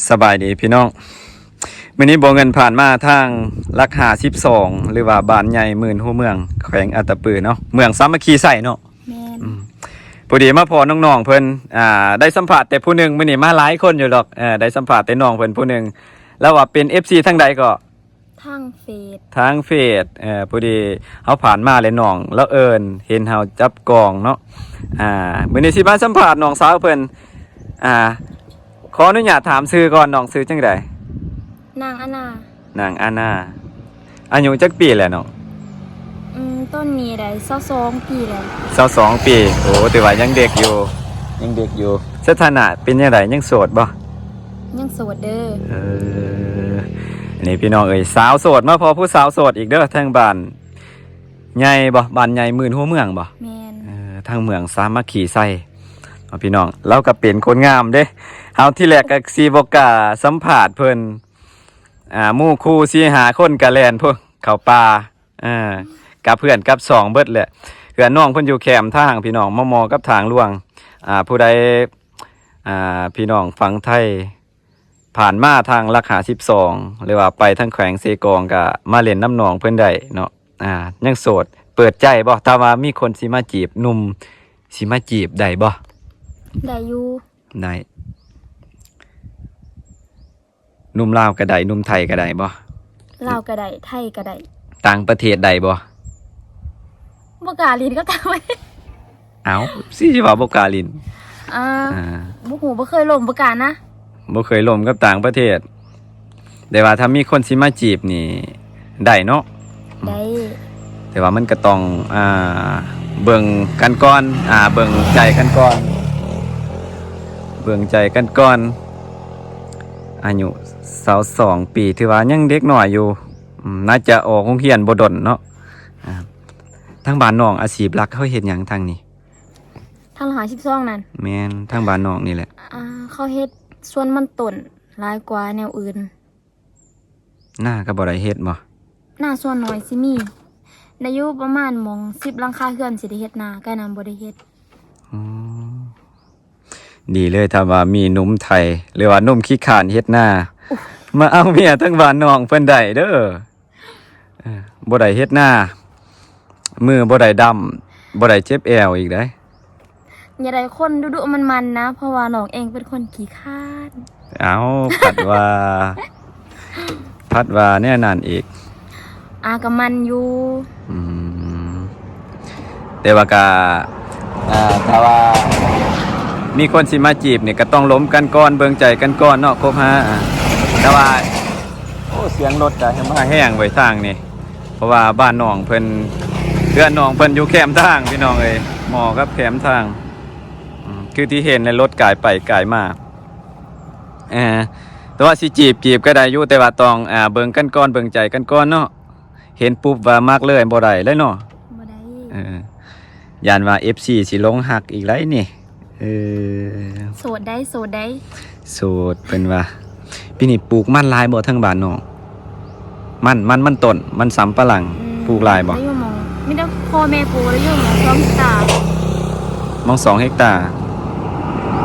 ສະບາຍດີພີ່ນ້ອງ, ມື້ນີ້ບໍ່ເງິນຜ່ານມາທາງຫຼັກຫ້າສິບສອງ ຫຼືວ່າບ້ານໃຫຍ່ໝື່ນຫົວເມືອງ ແຂວງອັດຕະປືເນາະ, ເມືອງສາມັກຄີໄຊເນາະ. ແມ່ນ. ອືມ ພໍດີມາພໍ້ນ້ອງໆເພິ່ນ ອ່າ ໄດ້ສຳພາດແຕ່ຜູ້ໜຶ່ງ, ມື້ນີ້ມາຫຼາຍຄົນຢູ່ດອກ. ເອີ ໄດ້ສຳພາດແຕ່ນ້ອງເພິ່ນຜູ້ໜຶ່ງ, ລາວວ່າເປັນເອັຟຊີທາງໃດເກາະ? ທາງເຟສ. ທາງເຟສ. ເອີ ພໍດີເຮົາຜ່ານມາແລ້ວ ນ້ອງລາວເອີ້ນເຫັນເຮົາຈັບກ້ອງເນາະ. ອ່າ ມື້ນີ້ຊິມາສຳພາດນ້ອງສາວເພິ່ນ. ອ່າ ຂໍອະນຸຍາດຖາມຊື່ກ່ອນ, ນ້ອງຊື່ຈັ່ງໃດ? ນາງອານາ. ນາງອານາ. ອາຍຸຈັກປີແລ້ວນ້ອງ? ອືມ ຕອນນີ້ໄດ້ຊາວສອງປີແລ້ວ. ຊາວສອງປີ. ໂອ້ ຖືວ່າຍັງເດັກຢູ່, ຍັງເດັກຢູ່. ສະຖານະເປັນຈັ່ງໃດ? ຍັງໂສດບໍ່? ຍັງໂສດເດີ. ເອີ ນີ້ພີ່ນ້ອງເອີຍ, ສາວໂສດມາພໍ້ຜູ້ສາວໂສດອີກເດີ, ທາງບ້ານໃຫຍ່ບໍ່? ບ້ານໃຫຍ່ໝື່ນຫົວເມືອງບໍ່? ແມ່ນ. ເອີ ທາງເມືອງສາມັກຄີໄຊເນາະພີ່ນ້ອງ. ລາວກໍເປັນຄົນງາມເດ້. ເຮົາທີແລກກໍຊິບໍ່ກ້າສຳພາດເພິ່ນ. ອ່າ ໝູ່ຄູ່ສີ່ຫ້າຄົນກໍແລ່ນພຸ້ນເຂົ້າປ່າ. ອ່າ ກັບເຮືອນກັບຊ່ອງເບິດແຫຼະ. ເຮືອນນ້ອງເພິ່ນຢູ່ແຄມທາງພີ່ນ້ອງ, ມໍ່ໆກັບທາງຫຼວງ. ອ່າ ຜູ້ໃດ ອ່າ ພີ່ນ້ອງຝັ່ງໄທຜ່ານມາທາງຫຼັກຫ້າສິບສອງ ຫຼືວ່າໄປທາງແຂວງເຊກອງ ກໍມາຫຼິ້ນນຳນ້ອງເພິ່ນໄດ້ເນາະ. ອ່າ ຍັງໂສດ, ເປີດໃຈບໍ່? ຖ້າວ່າມີຄົນຊິມາຈີບ, ໜຸ່ມຊິມາຈີບໄດ້ບໍ່? ໄດ້ຢູ່. ໄດ້. ໜຸ່ມລາວກໍໄດ້, ໜຸ່ມໄທກໍໄດ້ບໍ່? ລາວກໍໄດ້, ໄທກໍໄດ້. ຕ່າງປະເທດໄດ້ບໍ່? ບໍ່ກ້າຫຼິ້ນກັບຕ່າງປະເທດ. ເອົ້າ ຊິວ່າບໍ່ກ້າຫຼິ້ນ? ອ່າ ອ່າ ບໍ່ຮູ້, ບໍ່ເຄີຍລົມ, ບໍ່ກ້ານະ. ບໍ່ເຄີຍລົມກັບຕ່າງປະເທດ, ແຕ່ວ່າຖ້າມີຄົນຊິມາຈີບນີ້ໄດ້ເນາະ. ໄດ້. ແຕ່ວ່າມັນກໍຕ້ອງ ອ່າ ເບິ່ງກັນກ່ອນ, ອ່າ ເບິ່ງໃຈກັນກ່ອນ, ເບິ່ງໃຈກັນກ່ອນ. ອາຍຸຊາວສອງປີ ຖືວ່າຍັງເດັກນ້ອຍຢູ່. ອືມ ໜ້າຈະອອກໂຮງຮຽນບໍ່ດົນເນາະ. ອ່າ ທາງບ້ານນ້ອງອາຊີບຫຼັກເຂົາເຮັດຫຍັງທາງນີ້? ທາງຮ້ອຍຫ້າສິບສອງນັ້ນ? ແມ່ນ, ທາງບ້ານນ້ອງນີ້ແຫຼະ. ອ່າ ເຂົາເຮັດສວນມັນຕົ້ນຫຼາຍກວ່າແນວອື່ນ. ນາກໍບໍ່ໄດ້ເຮັດບໍ່? ນາສ່ວນໜ້ອຍຊິມີ, ໄດ້ຢູ່ປະມານໝ່ອງສິບຫຼັງຄາເຮືອນຊິໄດ້ເຮັດນາ, ກາຍນັ້ນບໍ່ໄດ້ເຮັດ. ອໍ ດີເລີຍ, ຖ້າວ່າມີໜຸ່ມໄທ ຫຼືວ່າໜຸ່ມຂີ້ຄ້ານເຮັດນາ ມາເອົາເມຍທາງບ້ານນ້ອງເພິ່ນໄດ້ເດີ. ເອີ ບໍ່ໄດ້ເຮັດນາ ມືບໍ່ໄດ້ດຳ, ບໍ່ໄດ້ເຈັບແອວອີກໃດ. ຢ່າໄດ້ຄົນດຸໆມັນໆນະ, ເພາະວ່ານ້ອງເອງເປັນຄົນຂີ້ຄ້ານ. ເອົ້າ ພັດວ່າ ພັດວ່າແນວນັ້ນອີກ. ອາ ກໍມັນຢູ່. ອືມ ແຕ່ວ່າກໍ ອ່າ ຖ້າວ່າມີຄົນຊິມາຈີບນີ້ ກໍຕ້ອງລົມກັນກ່ອນ, ເບິ່ງໃຈກັນກ່ອນເນາະ, ຄົບຫາ. ອ່າ ແຕ່ວ່າ ໂອ້ ສຽງລົດກໍມາແຮງເວີຍທາງນີ້. ເພາະວ່າບ້ານນ້ອງເພິ່ນ ເຮືອນນ້ອງເພິ່ນຢູ່ແຄມທາງ ພີ່ນ້ອງເອີຍ, ໝໍ້ກັບແຄມທາງ. ອືມ ຄືທີ່ເຫັນໃນລົດກາຍໄປກາຍມາ. ເອີ ແຕ່ວ່າຊິຈີບ ຈີບກໍໄດ້ຢູ່, ແຕ່ວ່າຕ້ອງ ອ່າ ເບິ່ງກັນກ່ອນ, ເບິ່ງໃຈກັນກ່ອນເນາະ. ເຫັນປຸບວ່າມັກເລີຍບໍ່ໄດ້ເລີຍເນາະ. ບໍ່ໄດ້. ເອີ ຢ້ານວ່າເອັຟຊີຊິຫຼົງຮັກອີກໄດ໋ນີ້. ເອີ ໂສດໄດ໋ ໂສດໄດ໋. ໂສດເພິ່ນວ່າ. ປີນີ້ປູກມັນຫຼາຍບໍ່ທາງບ້ານນ້ອງ? ມັນ ມັນ ມັນຕົ້ນ ມັນສຳປະຫຼັງ. ອືມ ປູກຫຼາຍບໍ່? ໄດ້ຢູ່ໝ່ອງ ມີແຕ່ພໍ່ແມ່ປູກໄດ້ຢູ່ໝ່ອງສອງເຮັກຕາ. ໝ່ອງສອງເຮັກຕາ.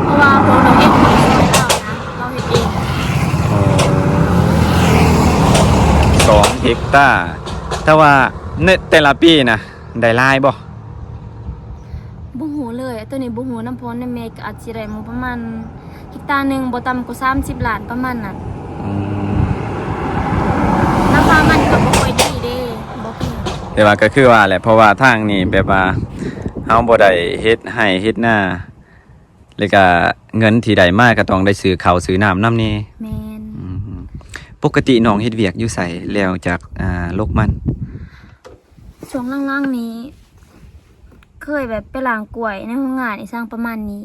ເພາະວ່າພວກນ້ອງເອັດເຂົາເຮັດເອງ. ອໍ ສອງເຮັກຕາ. ແຕ່ວ່າໃນແຕ່ລະປີນະ ໄດ້ຫຼາຍບໍ່? ບໍ່ຮູ້ເລີຍ ໂຕນີ້ບໍ່ຮູ້ນຳພໍ່ນຳແມ່, ກໍອາດຊິໄດ້ໝູ່ປະມານເຮັກຕາໜຶ່ງບໍ່ຕ່ຳກວ່າສາມສິບລ້ານປະມານນັ້ນ. ອືມ ລາຄາມັນກໍບໍ່ຄ່ອຍດີເດ້, ບໍ່ແພງ. ແຕ່ວ່າກໍຄືວ່າແຫຼະ, ເພາະວ່າທາງນີ້ແບບວ່າເຮົາບໍ່ໄດ້ເຮັດໄຮ່ເຮັດນາ ແລ້ວກະເງິນທີ່ໄດ້ມາກໍຕ້ອງໄດ້ຊື້ເຂົ້າຊື້ນ້ຳນຳແດ່. ແມ່ນ. ອືມ ປົກກະຕິນ້ອງເຮັດວຽກຢູ່ໃສ ແລ້ວຈາກ ອ່າ ລົກມັນ? ຊ່ວງຫຼັງໆນີ້ ເຄີຍແບບໄປລ້າງກ້ວຍໃນໂຮງງານອີ່ຫຍັງປະມານນີ້.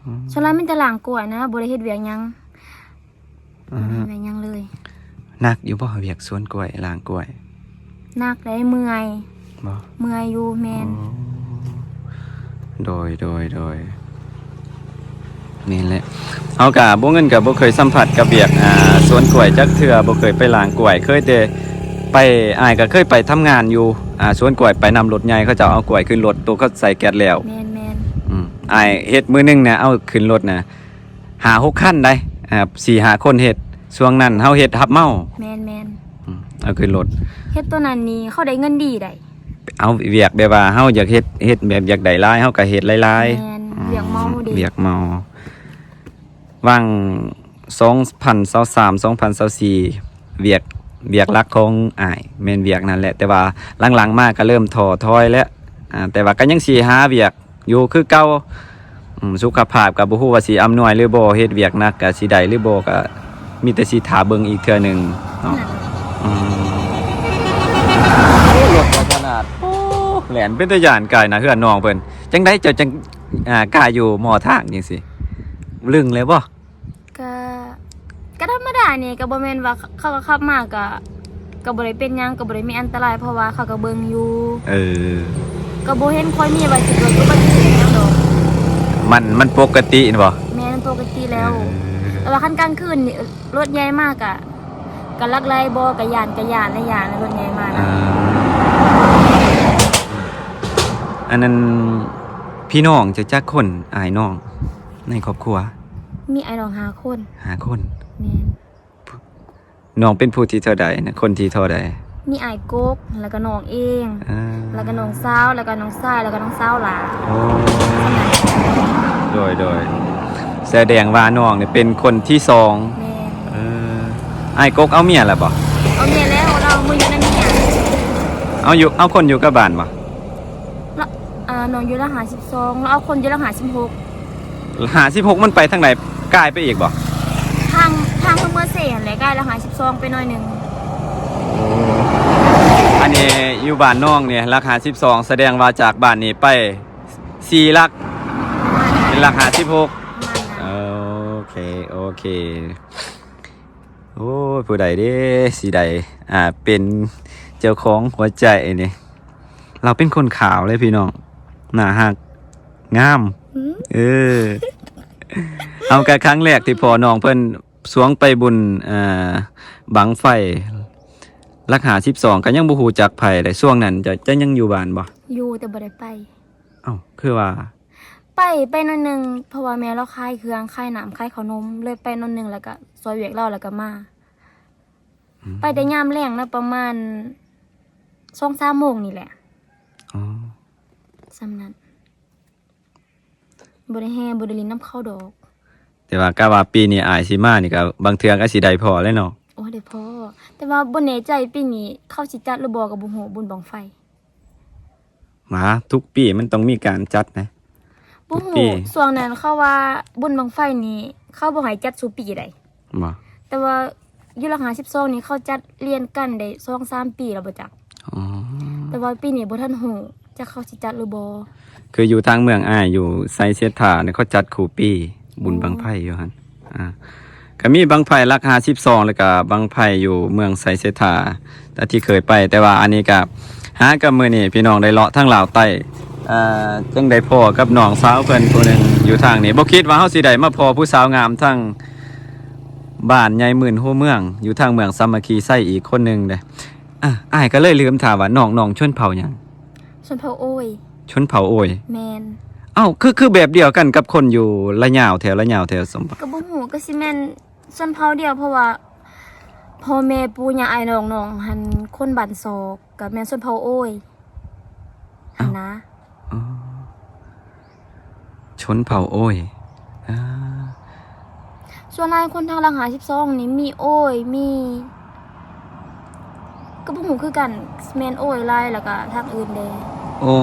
ອືມ ສ່ວນຫຼາຍມີແຕ່ລ້າງກ້ວຍນະ, ບໍ່ໄດ້ເຮັດວຽກຫຍັງ. ອືຮຶ ບໍ່ໄດ້ເຮັດຫຍັງເລີຍ. ໜັກຢູ່ບໍ່ວຽກສວນກ້ວຍ ລ້າງກ້ວຍ? ໜັກເດ້ ເມື່ອຍ. ບໍ່? ເມື່ອຍຢູ່. ແມ່ນ. ອໍ ໂດຍ ໂດຍ ໂດຍ. ນີ້ແຫຼະ ເຮົາກະບໍ່ ເງິນກະບໍ່ເຄີຍສຳຜັດກັບວຽກ ອ່າ ສວນກ້ວຍຈັກເທື່ອ, ບໍ່ເຄີຍໄປລ້າງກ້ວຍ, ເຄີຍແຕ່ໄປ ອ້າຍກະເຄີຍໄປທຳງານຢູ່ ອ່າ ສວນກ້ວຍ, ໄປນຳລົດໃຫຍ່ ເຂົາເຈົ້າເອົາກ້ວຍຂຶ້ນລົດ ໂຕເຂົາໃສ່ແກັດແລ້ວ. ແມ່ນໆ. ອືມ ອ້າຍເຮັດມື້ໜຶ່ງນະ ເອົາຂຶ້ນລົດນະ ຫ້າຫົກຄັນໃດ໋. ອ່າ ສີ່ຫ້າຄົນເຮັດ. ຊ່ວງນັ້ນເຮົາເຮັດຮັບເໝົາ. ແມ່ນໆ ອືມ ເອົາຂຶ້ນລົດ. ເຮັດໂຕນັ້ນນີ້ເຂົາໄດ້ເງິນດີໃດ໋. ເອົາ ວຽກແບບວ່າເຮົາຢາກເຮັດ ເຮັດແບບຢາກໄດ້ຫຼາຍ ເຮົາກໍເຮັດຫຼາຍໆ. ແມ່ນ ອືມ ວຽກເໝົາເດ້ ວຽກເໝົາ. ຫວ່າງສອງພັນຊາວສາມ ສອງພັນຊາວສີ່ ວຽກ ວຽກຫຼັກຂອງອ້າຍແມ່ນວຽກນັ້ນແຫຼະ, ແຕ່ວ່າຫຼັງໆມາກໍເລີ່ມທໍ້ຖອຍແລ້ວ. ອ່າ ແຕ່ວ່າກໍຍັງຊິຫາວຽກຢູ່ຄືເກົ່າ. ອືມ ສຸຂະພາບກໍບໍ່ຮູ້ວ່າຊິອຳນວຍຫຼືບໍ່, ເຮັດວຽກໜັກກໍຊິໄດ້ຫຼືບໍ່ ກໍມີແຕ່ຊິຖ້າເບິ່ງອີກເທື່ອໜຶ່ງເນາະ. ອືມ ໂອ້ ລົດກໍຂະໜາດ ໂອ້ ແລ່ນເປັນຕາຢ້ານກາຍໜ້າເຮືອນນ້ອງເພິ່ນ. ຈັ່ງໃດເຈົ້າຈັ່ງ ອ່າ ກ້າຢູ່ໝໍ້ທາງຈັ່ງຊີ້ ລຶ້ງແລ້ວບໍ່? ກະ ກະທຳມະດານີ້ ກະບໍ່ແມ່ນວ່າເຂົາກໍຂັບມາ ກະ ກະບໍ່ໄດ້ເປັນຫຍັງ ກະບໍ່ໄດ້ມີອັນຕະລາຍ ເພາະວ່າເຂົາກໍເບິ່ງຢູ່. ເອີ ກະບໍ່ເຫັນຄ່ອຍມີວ່າຊິເກີດອຸບັດຕິເຫດຫຍັງດອກ. ມັນ ມັນປົກກະຕິແມ່ນບໍ່? ແມ່ນ ມັນປົກກະຕິແລ້ວ. ເອີ ແຕ່ວ່າຄັນກາງຄືນນີ້ ລົດໃຫຍ່ມາກະ ກະລັກໄຫຼບໍ່ ກະຢ້ານ ກະຢ້ານ ແລະ ຢ້ານ ລົດໃຫຍ່ມານະ. ອ່າ ອັນນັ້ນ ພີ່ນ້ອງເຈົ້າຈັກຄົນ ອ້າຍນ້ອງໃນຄອບຄົວ? ມີອ້າຍນ້ອງຫ້າຄົນ. ຫ້າຄົນ. ແມ່ນ. ນ້ອງເປັນຜູ້ທີເທົ່າໃດນະ? ຄົນທີເທົ່າໃດ? ມີອ້າຍກົກ ແລ້ວກໍນ້ອງເອງ ອ່າ ແລ້ວກໍນ້ອງສາວ ແລ້ວກໍນ້ອງຊາຍ ແລ້ວກໍນ້ອງສາວຫຼ້າ. ໂອ້ ໂດຍ ໂດຍ ສະແດງວ່ານ້ອງນີ້ເປັນຄົນທີສອງ. ແມ່ນ. ເອີ ອ້າຍກົກເອົາເມຍແລ້ວບໍ່? ເອົາເມຍແລ້ວ ລາວມາຢູ່ນຳເມຍ. ເອົາຢູ່ ເອົາຄົນຢູ່ກັບບ້ານບໍ່? ລະ ອ່າ ນ້ອງຢູ່ຫຼັກຫ້າສິບສອງ ລາວເອົາຄົນຢູ່ຫຼັກຫ້າສິບຫົກ. ຫ້າສິບຫົກມັນໄປທາງໃດ? ກາຍໄປອີກບໍ່? ທາງ ທາງເມືອງເຊຫັ້ນແຫຼະ ກາຍຫຼັກຫ້າສິບສອງໄປໜ້ອຍໜຶ່ງ. ອັນນີ້ຢູ່ບ້ານນ້ອງນີ້ຫຼັກຫ້າສິບສອງ ສະແດງວ່າຈາກບ້ານນີ້ໄປສີ່ຫຼັກ ເປັນຫຼັກຫ້າສິບຫົກ. ປະມານນັ້ນ. ໂອເຄ ໂອເຄ. ໂອ້ຍ ຜູ້ໃດເດ້ຊິໄດ້ ອ່າ ເປັນເຈົ້າຂອງຫົວໃຈນີ້. ລາວເປັນຄົນຂາວເລີຍພີ່ນ້ອງ ໜ້າຮັກ ງາມ. ອືມ ເອີ ເຮົາກະຄັ້ງແລກທີ່ພໍ້ນ້ອງເພິ່ນ ຊ່ວງໄປບຸນ ເອີ ບັ້ງໄຟຫຼັກຫ້າສິບສອງ ກະຍັງບໍ່ຮູ້ຈັກໃຜເດ້. ຊ່ວງນັ້ນເຈົ້າ ເຈົ້າຍັງຢູ່ບ້ານບໍ່? ຢູ່ ແຕ່ບໍ່ໄດ້ໄປ. ເອົ້າ ຄືວ່າ? ໄປ ໄປໜ້ອຍໜຶ່ງ ເພາະວ່າແມ່ລາວຂາຍເຄື່ອງ ຂາຍນ້ຳ ຂາຍເຂົ້າໜົມ ເລີຍໄປໜ້ອຍໜຶ່ງ ແລ້ວກະຊ່ອຍວຽກລາວ ແລ້ວກະມາ. ອືມ ໄປແຕ່ຍາມແລງນະ ປະມານສອງສາມໂມງນີ້ແຫຼະ. ອໍ ສ່ຳນັ້ນ. ບໍ່ໄດ້ແຫ່ ບໍ່ໄດ້ຫຼິ້ນນຳເຂົາດອກ. ແຕ່ວ່າກະວ່າປີນີ້ອ້າຍຊິມານີ້ ກະບາງເທື່ອກະຊິໄດ້ພໍ້ແຫຼະເນາະ. ໂອ້ ໄດ້ພໍ້ ແຕ່ວ່າບໍ່ແນ່ໃຈປີນີ້ເຂົາຊິຈັດຫຼືບໍ່ ກະບໍ່ຮູ້ ບຸນບັ້ງໄຟ. ມາ ທຸກປີມັນຕ້ອງມີການຈັດນະ. ບໍ່ຮູ້ ຊ່ວງນັ້ນເຂົາວ່າບຸນບັ້ງໄຟນີ້ ເຂົາບໍ່ໃຫ້ຈັດສູ່ປີໃດ໋. ບໍ່ ແຕ່ວ່າຢູ່ຫຼັກຫ້າສິບສອງນີ້ ເຂົາຈັດລຽນກັນໄດ້ສອງສາມປີແລ້ວບໍ່ຈັກ. ອໍ ແຕ່ວ່າປີນີ້ບໍ່ທັນຮູ້ ຈັກເຂົາຊິຈັດຫຼືບໍ່. ຄືຢູ່ທາງເມືອງອ້າຍ ຢູ່ໄຊເສດຖານີ້ ເຂົາຈັດຄູ່ປີ ບຸນບັ້ງໄຟຢູ່ຫັ້ນ. ອ່າ ກະມີບັ້ງໄຟຫຼັກຫ້າສິບສອງ ແລ້ວກະບັ້ງໄຟຢູ່ເມືອງໄຊເສດຖາ ແຕ່ທີ່ເຄີຍໄປ. ແຕ່ວ່າອັນນີ້ກະ ຫາກັບມື້ນີ້ພີ່ນ້ອງໄດ້ເລາະທາງລາວໃຕ້ ອ່າ ຈຶ່ງໄດ້ພໍ້ກັບນ້ອງສາວເພິ່ນຜູ້ໜຶ່ງຢູ່ທາງນີ້. ບໍ່ຄິດວ່າເຮົາຊິໄດ້ມາພໍ້ຜູ້ສາວງາມທາງບ້ານໃຫຍ່ໝື່ນຫົວເມືອງ ຢູ່ທາງເມືອງສາມັກຄີໄຊອີກຄົນໜຶ່ງເດ້. ອ່າ ອ້າຍກະເລີຍລືມຖາມວ່າ ນ້ອງ ນ້ອງຊົນເຜົ່າຫຍັງ? ຊົນເຜົ່າໂອຍ. ຊົນເຜົ່າໂອຍ. ແມ່ນ. ເອົ້າ ຄື ຄືແບບດຽວກັນກັບຄົນຢູ່ລະຍາວ ແຖວລະຍາວ ແຖວສົມບັດ? ກະບໍ່ຮູ້ ກະຊິແມ່ນຊົນເຜົ່າດຽວ ເພາະວ່າພໍ່ແມ່ປູ່ຍ່າອ້າຍນ້ອງນ້ອງຫັ້ນ ຄົນບ້ານຊອກ ກະແມ່ນຊົນເຜົ່າໂອຍຫັ້ນນະ. ອໍ ຊົນເຜົ່າໂອຍ. ອ່າ ສ່ວນຫຼາຍຄົນທາງຫຼັກຫ້າສິບສອງນີ້ມີໂອຍ ມີ ກໍບໍ່ຮູ້ຄືກັນ ແມ່ນໂອຍຫຼາຍ ແລ້ວກໍທາງອື່ນແດ່. ໂອ້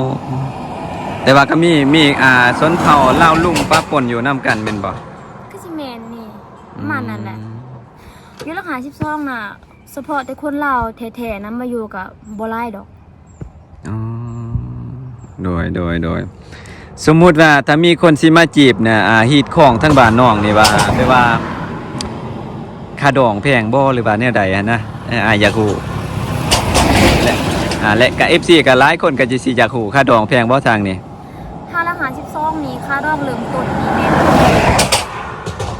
ແຕ່ວ່າກໍມີ ມີ ອ່າ ຊົນເຜົ່າລາວລຸງປະປົນຢູ່ນຳກັນແມ່ນບໍ່? ຄືຊິແມ່ນນີ້ ປະມານນັ້ນແຫຼະ. ອືມ ຢູ່ຫຼັກຫ້າສິບສອງນະ ສະເພາະແຕ່ຄົນລາວແທ້ໆນະ ມາຢູ່ກະບໍ່ຫຼາຍດອກ. ອໍ ໂດຍ ໂດຍ ໂດຍ. ສົມມຸດວ່າຖ້າມີຄົນຊິມາຈີບນະ ອ່າ ຮີດຄອງທາງບ້ານນ້ອງນີ້ວ່າ ແບບວ່າຄ່າດອງແພງບໍ່ ຫຼືວ່າແນວໃດຫັ້ນນະ? ເອີ ອ້າຍຢາກຮູ້ ແລະ ອ່າ ແລະກະເອັຟຊີກະຫຼາຍຄົນກະຊິ ຊິຢາກຮູ້ ຄ່າດອງແພງບໍ່ທາງນີ້? ຖ້າຫຼັກຫ້າສິບສອງນີ້ ຄ່າດອງເລີ່ມຕົ້ນນີ້ແມ່ນ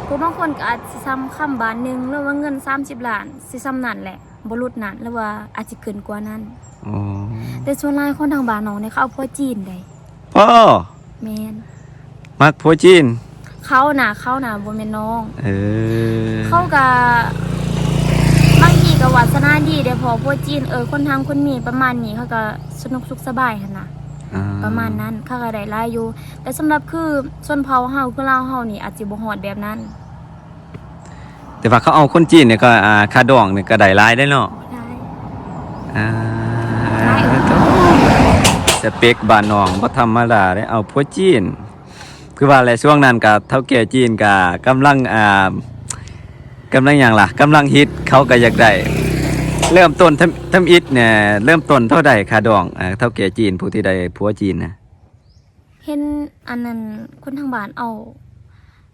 ຜູ້ບາງຄົນກະອາດຊິສ່ຳຄຳບາດໜຶ່ງ ຫຼືວ່າເງິນສາມສິບລ້ານ ຊິສ່ຳນັ້ນແຫຼະ ບໍ່ຫຼຸດນັ້ນ ຫຼືວ່າອາດຊິເກີນກວ່ານັ້ນ. ອໍ ແຕ່ສ່ວນຫຼາຍຄົນທາງບ້ານນ້ອງນີ້ ເຂົາເອົາຜົວຈີນໃດ໋. ອໍ ແມ່ນ. ມັກຜົວຈີນ. ເຂົານະ ເຂົານະບໍ່ແມ່ນນ້ອງ. ເອີ ເຂົາກະບາງທີກະວາສະໜາດີເດ້ພໍ້ ຜົວຈີນ ເອີ ຄົນຮັ່ງຄົນມີປະມານນີ້ ເຂົາກະສະໜຸກສຸກສະບາຍຫັ້ນນະ ອ່າ ປະມານນັ້ນ ເຂົາກະໄດ້ຫຼາຍຢູ່. ແຕ່ສຳລັບຄືຊົນເຜົ່າເຮົາ ຄືລາວເຮົານີ້ ອາດຊິບໍ່ຮອດແບບນັ້ນ. ແຕ່ວ່າເຂົາເອົາຄົນຈີນນີ້ກໍ ອ່າ ຄ່າດອງນີ້ກໍໄດ້ຫຼາຍເດ້ເນາະ. ຫຼາຍ ອ່າ ຫຼາຍ ສະເປັກບ້ານນ້ອງບໍ່ທຳມະດາເດ້ ເອົາຜົວຈີນ. ຄືວ່າແຫຼະ ຊ່ວງນັ້ນກະເຖົ້າແກ່ຈີນກະກຳລັງ ອ່າ ກຳລັງຫຍັງລະ ກຳລັງຮິດ ເຂົາກະຢາກໄດ້. ເລີ່ມຕົ້ນທຳ ທຳອິດແນ່ ເລີ່ມຕົ້ນເທົ່າໃດຄ່າດອງ ອ່າ ເຖົ້າແກ່ຈີນ ຜູ້ທີ່ໄດ້ຜົວຈີນນະ? ເຫັນອັນນັ້ນ ຄົນທາງບ້ານເອົາ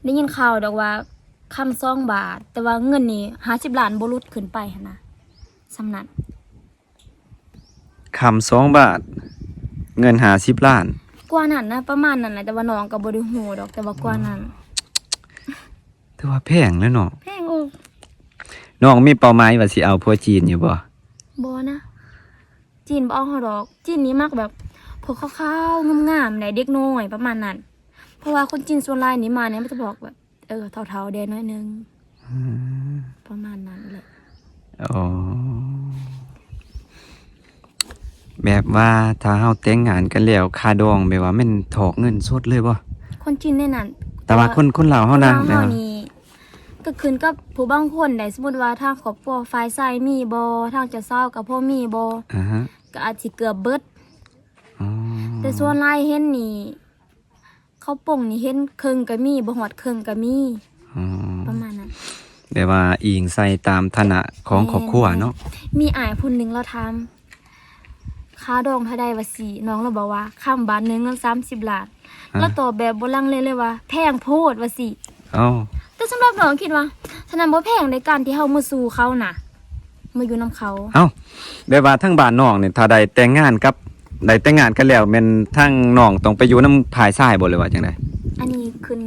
ໄດ້ຍິນຂ່າວດອກວ່າຄຳສອງບາດ ແຕ່ວ່າເງິນນີ້ຫ້າສິບລ້ານບໍ່ຫຼຸດຂຶ້ນໄປຫັ້ນນະ ສ່ຳນັ້ນ. ຄຳສອງບາດ ເງິນຫ້າສິບລ້ານ ກວ່ານັ້ນນະ ປະມານນັ້ນແຫຼະ ແຕ່ວ່ານ້ອງກໍບໍ່ໄດ້ຮູ້ດອກ ແຕ່ວ່າກວ່ານັ້ນ. ຖືວ່າແພງແລ້ວເນາະ. ແພງໂອ. ນ້ອງມີເປົ້າໝາຍວ່າຊິເອົາຜົວຈີນຢູ່ບໍ່? ບໍ່ນະ ຈີນບໍ່ເອົາເຮົາດອກ. ຈີນນີ້ມັກແບບພວກຂາວໆ ງາມໆ ໃດ ເດັກນ້ອຍປະມານນັ້ນ ເພາະວ່າຄົນຈີນສ່ວນຫຼາຍນີ້ມານີ້ມັນຈະບອກແບບ ເອີ ເຖົ້າໆ ແດ່ໜ້ອຍໜຶ່ງ ອືມ ປະມານນັ້ນແຫຼະ. ອໍ ແບບວ່າຖ້າເຮົາແຕ່ງງານກັນແລ້ວ ຄ່າດອງແບບວ່າແມ່ນຖອກເງິນສົດເລີຍບໍ່? ຄົນຈີນໃນນັ້ນ ແຕ່ວ່າຄົນ ຄົນລາວເຮົານະ ຄົນລາວເຮົານີ້ ແມ່ນບໍ່? ກໍຂຶ້ນກັບຜູ້ບາງຄົນໃດ໋ ສົມມຸດວ່າທາງຄອບຄົວຝ່າຍຊາຍມີບໍ່ ທາງເຈົ້າສາວກໍພໍມີບໍ່ ອ່າຮະ ກໍອາດຊິເກືອບເບິດ. ອໍ ແຕ່ສ່ວນຫຼາຍເຫັນນີ້ ເຂົາປົງນີ້ເຫັນເຄິ່ງກໍມີ ບໍ່ຮອດເຄິ່ງກໍມີ ອໍ ປະມານນັ້ນ. ແບບວ່າອີງໃສ່ຕາມຖານະຂອງ ແມ່ນ ຄອບຄົວເນາະ. ມີອ້າຍຜູ້ໜຶ່ງລາວຖາມ ຄ່າດອງເທົ່າໃດວ່າຊີ້ ນ້ອງລາວບອກວ່າ ຄຳບາດໜຶ່ງເງິນສາມສິບລ້ານ ອາ ລາວຕອບແບບບໍ່ລັງເລເລີຍວ່າ ແພງໂພດວ່າຊີ້. ເອົ້າ ແຕ່ສຳລັບນ້ອງຄິດວ່າ ສະນັ້ນບໍ່ແພງໃດ ການທີ່ເຮົາມາສູ່ເຂົານະ ມາຢູ່ນຳເຂົາ. ເອົ້າ ແບບວ່າທາງບ້ານນ້ອງນີ້ ຖ້າໄດ້ແຕ່ງງານກັບ ໄດ້ແຕ່ງງານກັນແລ້ວ ແມ່ນທາງນ້ອງຕ້ອງໄປຢູ່ນຳຝ່າຍຊາຍບໍ່ ຫຼືວ່າຈັ່ງໃດ? ອັນນີ້ຂຶ້ນ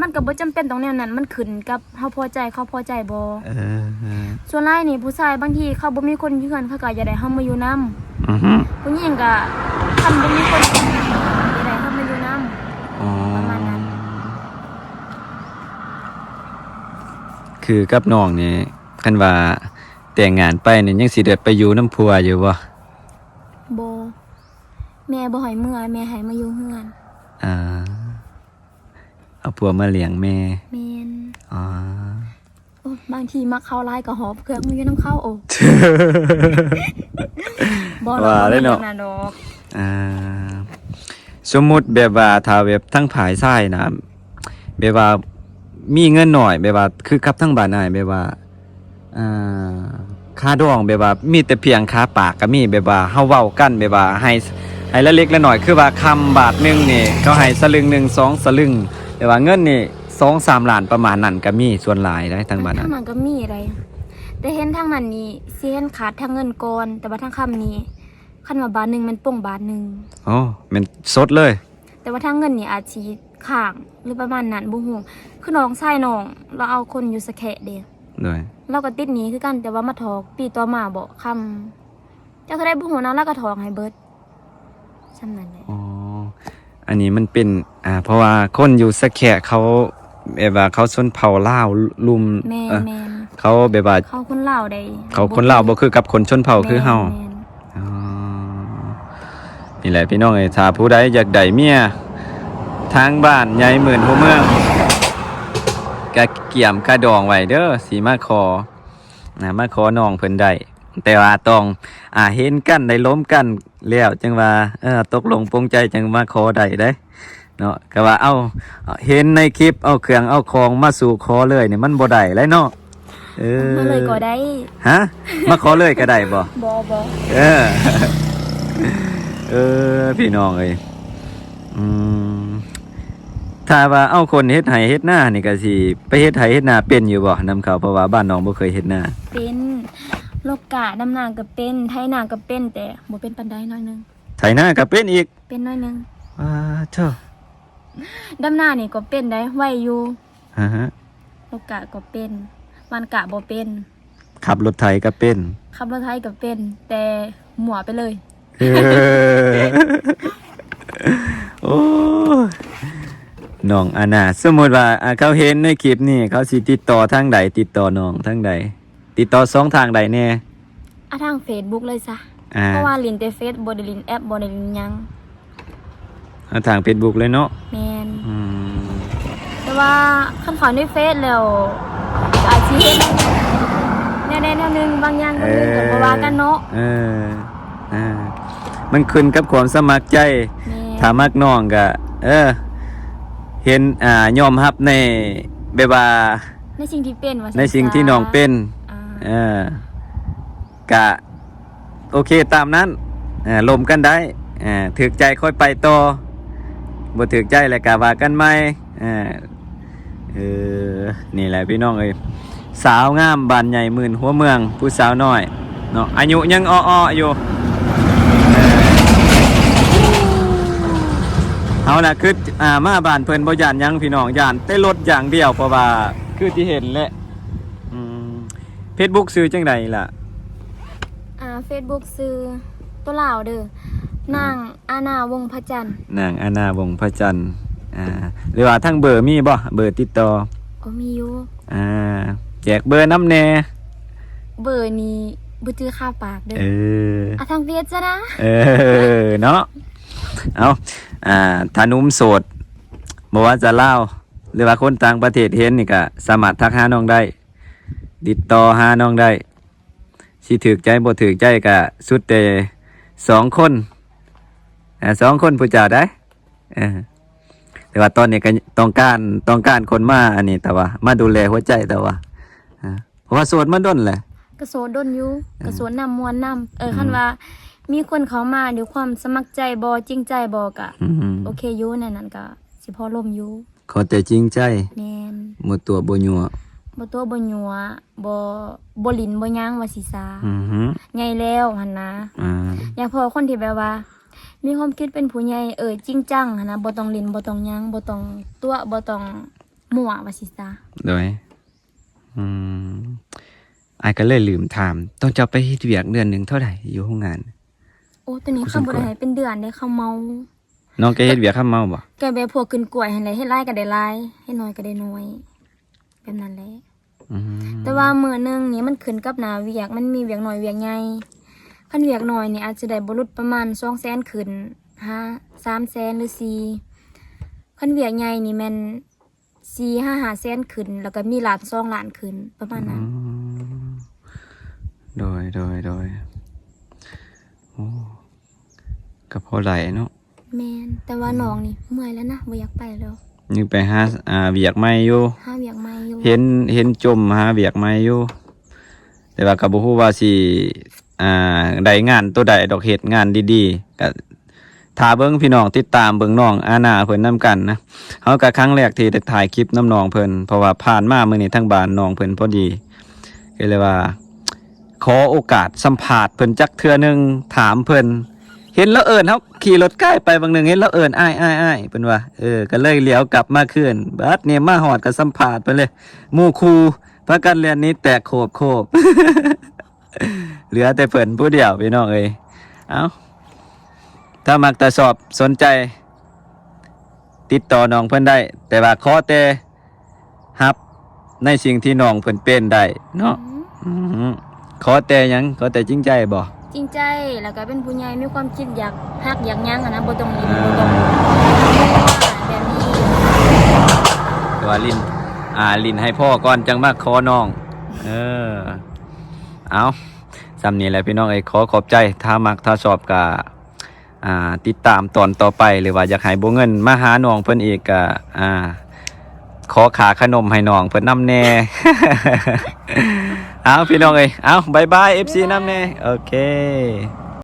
ມັນກໍບໍ່ຈຳເປັນຕ້ອງແນວນັ້ນ ມັນຂຶ້ນກັບເຮົາພໍໃຈ ເຂົາພໍໃຈບໍ່. ເອີ ສ່ວນຫຼາຍນີ້ຜູ້ຊາຍບາງທີເຂົາບໍ່ມີຄົນຢູ່ເຮືອນ ເຂົາກໍຢາກໄດ້ເຮົາມາຢູ່ນຳ. ອືຮຶ ຜູ້ຍິງກໍຄັນບໍ່ມີຄົນຢູ່ເຮືອນ ຢາກໄດ້ເຮົາມາຢູ່ນຳ. ອໍ ປະມານນັ້ນ. ຄືກັບນ້ອງນີ້ ຄັນວ່າແຕ່ງງານໄປນີ້ ຍັງຊິໄດ້ໄປຢູ່ນຳຜົວຢູ່ບໍ່? ບໍ່ ແມ່ບໍ່ໃຫ້ເມືອ ແມ່ໃຫ້ມາຢູ່ເຮືອນ. ອ່າ ເອົາຜົວມາລ້ຽງແມ່. ແມ່ນ. ອໍ ໂອ້ ບາງທີມັກເຂົາຫຼາຍກໍຫອບເຄື່ອງມາຢູ່ນຳເຂົາ. ໂອ້ ບໍ່ ວ່າເລີຍເນາະ ບໍ່ແມ່ນແນວນັ້ນດອກ. ອ່າ ສົມມຸດແບບວ່າ ຖ້າແບບທາງຝ່າຍຊາຍນະ ແບບວ່າມີເງິນໜ້ອຍ ແບບວ່າຄືກັບທາງບ້ານອ້າຍ ແບບວ່າ ອ່າ ຄ່າດອງແບບວ່າມີແຕ່ພຽງຄ່າປາກກໍມີ ແບບວ່າເຮົາເວົ້າກັນແບບວ່າໃຫ້ ໃຫ້ລະເລັກລະໜ້ອຍ ຄືວ່າຄຳບາດໜຶ່ງນີ້ເຂົາໃຫ້ສະລຶງໜຶ່ງ ສອງສະລຶງ ແບບວ່າເງິນນີ້ສອງສາມລ້ານປະມານນັ້ນກໍມີ ສ່ວນຫຼາຍໄດ໋ທາງບ້ານ. ທາງນັ້ນກໍມີໄດ໋ ແຕ່ເຫັນທາງນັ້ນນີ້ຊິເຫັນຂາດທາງເງິນກ່ອນ ແຕ່ວ່າທາງຄຳນີ້ ຄັນວ່າບາດໜຶ່ງແມ່ນປົງບາດໜຶ່ງ. ອໍ ແມ່ນສົດເລີຍ. ແຕ່ວ່າທາງເງິນນີ້ອາດຊິຄ້າງ ຫຼືປະມານນັ້ນ ບໍ່ຮູ້. ຄືນ້ອງຊາຍນ້ອງ ລາວເອົາຄົນຢູ່ສະແຂະເດ້. ໂດຍ. ລາວກໍຕິດໜີ້ຄືກັນ ແຕ່ວ່າມາຖອກປີຕໍ່ມາເບາະຄຳ ຈັກເທົ່າໃດບໍ່ຮູ້ນະ ລາວກໍຖອກໃຫ້ເບິດ ສ່ຳນັ້ນແຫຼະ. ອໍ ອັນນີ້ມັນເປັນ ອ່າ ເພາະວ່າຄົນຢູ່ສະແຂະເຂົາ ແບບວ່າເຂົາຊົນເຜົ່າລາວລຸ່ມ. ແມ່ນ ເອີ ແມ່ນ. ເຂົາແບບວ່າ ເຂົາຄົນລາວໃດ໋ ເຂົາຄົນລາວບໍ່ຄືກັບຄົນຊົນເຜົ່າຄືເຮົາ. ແມ່ນ ອໍ ນີ້ແຫຼະພີ່ນ້ອງເອີຍ ຖ້າຜູ້ໃດຢາກໄດ້ເມຍທາງບ້ານໃຫຍ່ໝື່ນຫົວເມືອງ ກະກຽມກະດອງໄວ້ເດີ ຊິມາຂໍ ນະ ມາຂໍນ້ອງເພິ່ນໄດ້ ແຕ່ວ່າຕ້ອງ ອ່າ ເຫັນກັນ ໄດ້ລົມກັນແລ້ວ ຈັ່ງວ່າ ເອີ ຕົກລົງປົງໃຈ ຈັ່ງມາຂໍໄດ້ເດ້ເນາະ. ກະວ່າ ເອົ້າ ເຫັນໃນຄລິບ ເອົາເຄື່ອງເອົາຂອງມາສູ່ຂໍເລີຍນີ້ ມັນບໍ່ໄດ້ແຫຼະເນາະ. ເອີ ມາເລີຍກໍໄດ້. ຮະ? ມາຂໍເລີຍກໍໄດ້ບໍ່? ບໍ່ ບໍ່. ເອີ ເອີ ພີ່ນ້ອງເອີຍ ອືມ ຖ້າວ່າເອົາຄົນເຮັດໄຮ່ເຮັດນານີ້ ກະຊິໄປເຮັດໄຮ່ເຮັດນາເປັນຢູ່ບໍ່ນຳເຂົາ? ເພາະວ່າບ້ານນ້ອງບໍ່ເຄີຍເຮັດນາ. ເປັນ. ລົກກ້າ ດຳນາກໍເປັນ ໄຖນາກໍເປັນ ແຕ່ບໍ່ເປັນປານໃດໜ້ອຍໜຶ່ງ. ໄຖນາກໍເປັນອີກ? ເປັນໜ້ອຍໜຶ່ງ. ອາ ເທີ ດຳນານີ້ກໍເປັນໄດ໋ ໄວຢູ່. ຮະ ຮະ. ລົກກ້າກໍເປັນ ຫວ່ານກ້າບໍ່ເປັນ. ຂັບລົດໄຖກໍເປັນ. ຂັບລົດໄຖກໍເປັນ ແຕ່ມົ້ວໄປເລີຍ. ເອີ ໂອ້ຍ ນ້ອງອານາ ສົມມຸດວ່າ ອ່າ ເຂົາເຫັນໃນຄລິບນີ້ ເຂົາຊິຕິດຕໍ່ທາງໃດ? ຕິດຕໍ່ນ້ອງທາງໃດ? ຕິດຕໍ່ຊ່ອງທາງໃດແດ່? ອ່າ ທາງເຟສບຸກເລີຍຊະ ອ່າ ເພາະວ່າຫຼິ້ນແຕ່ເຟສ ບໍ່ໄດ້ຫຼິ້ນແອັບ ບໍ່ໄດ້ຫຼິ້ນຫຍັງ. ອ່າ ທາງເຟສບຸກເລີຍເນາະ. ແມ່ນ. ອືມ ແຕ່ວ່າຄັນເຂົ້າໃນເຟສແລ້ວ ອາດຊິເຫັນແນວໃດແນວໜຶ່ງ ບາງຢ່າງບາງໜຶ່ງ ເອີ ກໍບໍ່ວ່າກັນເນາະ. ເອີ ອ່າ ມັນຂຶ້ນກັບຄວາມສະໝັກໃຈ. ແມ່ນ. ຖ້າມັກນ້ອງກໍ ເອີ ເຫັນ ອ່າ ຍອມຮັບໃນ ແບບວ່າ ໃນສິ່ງທີ່ເປັນວ່າຊັ້ນ ໃນສິ່ງທີ່ນ້ອງເປັນ. ອ່າ ເອີ ກະໂອເຄຕາມນັ້ນ. ເອີ ລົມກັນໄດ້. ເອີ ຖືກໃຈຄ່ອຍໄປຕໍ່ ບໍ່ຖືກໃຈແລ້ວກະວ່າກັນໃໝ່. ເອີ ເອີ ນີ້ແຫຼະພີ່ນ້ອງເອີຍ ສາວງາມບ້ານໃຫຍ່ໝື່ນຫົວເມືອງ ຜູ້ສາວນ້ອຍເນາະ ອາຍຸຍັງອ້ອໆຢູ່. ເອີ ເຮົານະ ຄື ອ່າ ມາບ້ານເພິ່ນບໍ່ຢ້ານຫຍັງພີ່ນ້ອງ ຢ້ານແຕ່ລົດຢ່າງດຽວ ເພາະວ່າຄືທີ່ເຫັນແຫຼະ. ອືມ ເຟສບຸກຊື່ຈັ່ງໃດລະ? ອ່າ ເຟສບຸກຊື່ ໂຕລາວເດີ ນາງ ອ່າ ອານາ ວົງພະຈັນ. ນາງ ອານາ ວົງພະຈັນ. ອ່າ ຫຼືວ່າທາງເບີມີບໍ່? ເບີຕິດຕໍ່? ໂອ ມີຢູ່. ອ່າ ແຈກເບີນຳແດ່. ເບີນີ້ບໍ່ຈື່ຄາປາກເດີ. ເອີ ອ່າ ທາງເຟສຊະນະ. ເອີ ເນາະ. ເອົາ ອ່າ ຖ້າໜຸ່ມໂສດ ບໍ່ວ່າຈະລາວ ຫຼືວ່າຄົນຕ່າງປະເທດເຫັນນີ້ ກະສາມາດທັກຫານ້ອງໄດ້ ຕິດຕໍ່ຫານ້ອງໄດ້. ຊິຖືກໃຈບໍ່ຖືກໃຈກະສຸດແຕ່ສອງຄົນ ອ່າ ສອງຄົນຜູ້ເຈົ້າໄດ໋. ເອີ ແຕ່ວ່າຕອນນີ້ກໍຕ້ອງການ ຕ້ອງການຄົນມາອັນນີ້ ແຕ່ວ່າມາດູແລຫົວໃຈ ແຕ່ວ່າ ອ່າ ເພາະວ່າໂສດມາດົນແຫຼະ. ກໍໂສດດົນຢູ່. ເອີ ກໍໂສດນຳ ມ່ວນນຳ. ເອີ ອືມ ຄັນວ່າມີຄົນເຂົ້າມາດ້ວຍຄວາມສະໝັກໃຈບໍ່ ຈິງໃຈບໍ່ ກໍ ອືມ ໂອເຄຢູ່ ໃນນັ້ນກໍຊິພໍລົມຢູ່. ຂໍແຕ່ຈິງໃຈ. ແມ່ນ. ບໍ່ຕົວະບໍ່ຍົວະ. ບໍ່ຕົວະບໍ່ຍົວະ ບໍ່ ບໍ່ຫຼິ້ນບໍ່ຫຍັງວ່າຊິຊາ. ອືຮຶ ໃຫຍ່ແລ້ວຫັ້ນນະ. ອ່າ ຢາກພໍ້ຄົນທີ່ແບບວ່າມີຄວາມຄິດເປັນຜູ້ໃຫຍ່ ເອີ ຈິງຈັງຫັ້ນນະ ບໍ່ຕ້ອງຫຼິ້ນ ບໍ່ຕ້ອງຫຍັງ ບໍ່ຕ້ອງຕົວະ ບໍ່ຕ້ອງມົ້ວວ່າຊິຊາ. ໂດຍ ອືມ ອ້າຍກໍເລີຍລືມຖາມ ຕອນເຈົ້າໄປເຮັດວຽກເດືອນໜຶ່ງເທົ່າໃດຢູ່ໂຮງງານ? ໂອ້ ຕອນນີ້ເຂົາບໍ່ໄດ້ໃຫ້ເປັນເດືອນເດ້ ເຂົາເໝົາ. ນ້ອງກໍເຮັດວຽກເຂົາເໝົາບໍ່? ກໍແບບພວກຂຶ້ນກ້ວຍຫັ້ນແຫຼະ ເຮັດຫຼາຍກໍໄດ້ຫຼາຍ ເຮັດໜ້ອຍກໍໄດ້ໜ້ອຍ ແບບນັ້ນແຫຼະ. ອືມ ແຕ່ວ່າມື້ໜຶ່ງນີ້ມັນຂຶ້ນກັບໜ້າວຽກ ມັນມີວຽກໜ້ອຍວຽກໃຫຍ່. ຄັນວຽກໜ້ອຍນີ້ອາດຈະໄດ້ບໍ່ຫຼຸດປະມານສອງແສນຂຶ້ນ ຫາສາມແສນ ຫຼື ສີ່. ຄັນວຽກໃຫຍ່ນີ້ແມ່ນ ສີ່ຫາຫ້າແສນຂຶ້ນ ແລ້ວກໍມີລ້ານສອງລ້ານຂຶ້ນ ປະມານນັ້ນ. ອືມ ໂດຍ ໂດຍ ໂດຍ ໂອ້ ກໍພໍໄດ້ເນາະ. ແມ່ນ ແຕ່ວ່າ ອືມ ນ້ອງນີ້ເມື່ອຍແລ້ວນະ ບໍ່ຢາກໄປແລ້ວ. ຍັງໄປຫາ ອ່າ ວຽກໃໝ່ຢູ່ ຫາວຽກໃໝ່ຢູ່ ເຫັນ ເຫັນຈົ່ມຫາວຽກໃໝ່ຢູ່ ແຕ່ວ່າກໍບໍ່ຮູ້ວ່າຊິ ອ່າ ໄດ້ງານໂຕໃດດອກ ເຮັດງານດີໆ ກໍຖ້າເບິ່ງພີ່ນ້ອງ ຕິດຕາມເບິ່ງນ້ອງອານາເພິ່ນນຳກັນນະ. ເຮົາກໍຄັ້ງແລກທີ່ໄດ້ຖ່າຍຄລິບນຳນ້ອງເພິ່ນ ເພາະວ່າຜ່ານມາມື້ນີ້ທາງບ້ານນ້ອງເພິ່ນພໍດີ ກໍເລີຍວ່າ ຂໍໂອກາດສຳພາດເພິ່ນຈັກເທື່ອໜຶ່ງ ຖາມເພິ່ນ ເຫັນລາວເອີ້ນ ເຮົາຂີ່ລົດກ້າຍໄປບາງໜຶ່ງ ເຫັນລາວເອີ້ນ ອ້າຍ ອ້າຍ ອ້າຍ ເພິ່ນວ່າ ເອີ ກໍເລີຍຫຼຽວກັບມາຄືນ ບັດນີ້ມາຮອດກໍສຳພາດເພິ່ນເລີຍ ໝູ່ຄູ່ພາກັນແລ່ນໜີແຕກໂຂບໆ ເຫຼືອແຕ່ເພິ່ນຜູ້ດຽວ ພີ່ນ້ອງເອີຍ. ເອົ້າ ຖ້າມັກ ຖ້າຊອບ ສົນໃຈ ຕິດຕໍ່ນ້ອງເພິ່ນໄດ້ ແຕ່ວ່າຂໍແຕ່ຮັບໃນສິ່ງທີ່ນ້ອງເພິ່ນເປັນໄດ້ເນາະ. ອືມ ອືມ ຂໍແຕ່ຫຍັງ? ຂໍແຕ່ຈິງໃຈບໍ່? ຈິງໃຈ ແລ້ວກໍເປັນຜູ້ໃຫຍ່ ມີຄວາມຄິດຢາກຮັກຢາກຫຍັງຫັ້ນນະ ບໍ່ຕ້ອງຫຼິ້ນ ອ່າ ບໍ່ຕ້ອງ ແບບນີ້ ແຕ່ວ່າຫຼິ້ນ ອ່າ ຫຼິ້ນໃຫ້ພໍກ່ອນ ຈັ່ງມາຂໍນ້ອງ. ເອີ ເອົ້າ ສ່ຳນີ້ແຫຼະພີ່ນ້ອງເອີຍ ຂໍຂອບໃຈ ຖ້າມັກ ຖ້າຊອບກໍ ອ່າ ຕິດຕາມຕອນຕໍ່ໄປ ຫຼືວ່າຢາກໃຫ້ບົວເງິນມາຫານ້ອງເພິ່ນອີກ ກໍ ອ່າ ຂໍຄ່າຂະໜົມໃຫ້ນ້ອງເພິ່ນນຳແດ່. ເອົາ ພີ່ນ້ອງເອີຍ ເອົາ ບາຍບາຍ ເອັຟຊີ ນຳແດ່ ໂອເຄ.